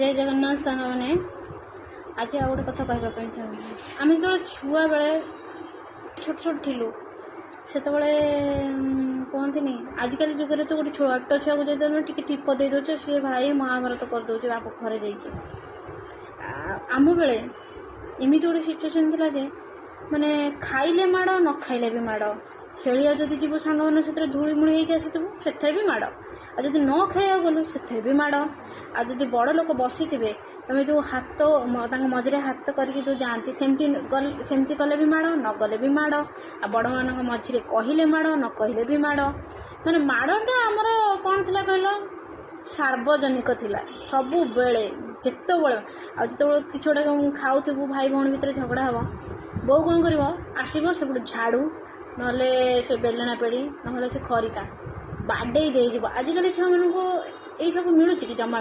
ଜୟ ଜଗନ୍ନାଥ ସାଙ୍ଗମାନେ। ଆଜି ଆଉ ଗୋଟେ କଥା କହିବା ପାଇଁ ଚାହୁଁଛି। ଆମେ ଯେତେବେଳେ ଛୁଆବେଳେ ଛୋଟ ଛୋଟ ଥିଲୁ, ସେତେବେଳେ କୁହନ୍ତିନି, ଆଜିକାଲି ଯୁଗରେ ତ ଗୋଟେ ଛୋଟ ଛୁଆକୁ ଯଦି ତମେ ଟିକେ ଟିପ ଦେଇ ଦେଉଛ, ସିଏ ଭାଇ ମହାଭାରତ କରିଦେଉଛି ବାପ ଘରେ ଯାଇକି। ଆମ ବେଳେ ଏମିତି ଗୋଟେ ସିଚୁଏସନ୍ ଥିଲା ଯେ ମାନେ ଖାଇଲେ ମାଡ଼, ନ ଖାଇଲେ ବି ମାଡ଼। ଖେଳିବାକୁ ଯଦି ଯିବୁ ସାଙ୍ଗମାନଙ୍କ ସାଥିରେ, ଧୂଳିମୂଳି ହେଇକି ଆସିଥିବୁ, ସେଥିରେ ବି ମାଡ଼। ଆଉ ଯଦି ନ ଖେଳିବାକୁ ଗଲୁ, ସେଥିରେ ବି ମାଡ଼। ଆଉ ଯଦି ବଡ଼ ଲୋକ ବସିଥିବେ, ତମେ ଯେଉଁ ହାତ ତାଙ୍କ ମଝିରେ ହାତ କରିକି ଯେଉଁ ଯାଆନ୍ତି, ସେମିତି ଗଲେ, ସେମିତି କଲେ ବି ମାଡ଼, ନ ଗଲେ ବି ମାଡ଼। ଆଉ ବଡ଼ମାନଙ୍କ ମଝିରେ କହିଲେ ମାଡ଼, ନ କହିଲେ ବି ମାଡ଼। ମାନେ ମାଡ଼ଟା ଆମର କ'ଣ ଥିଲା କହିଲ? ସାର୍ବଜନିକ ଥିଲା ସବୁବେଳେ, ଯେତେବେଳେ। ଆଉ ଯେତେବେଳେ କିଛି ଗୋଟେ ଖାଉଥିବୁ, ଭାଇ ଭଉଣୀ ଭିତରେ ଝଗଡ଼ା ହେବ, ବୋଉ କ'ଣ କରିବ? ଆସିବ ସେପଟୁ ଝାଡ଼ୁ, ନହେଲେ ସେ ବେଲଣା ପେଡ଼ି, ନହେଲେ ସେ ଖରିକା ବାଡ଼େଇ ଦେଇଯିବ। ଆଜିକାଲି ଛୁଆମାନଙ୍କୁ ଏଇସବୁ ମିଳୁଛି କି? ଜମା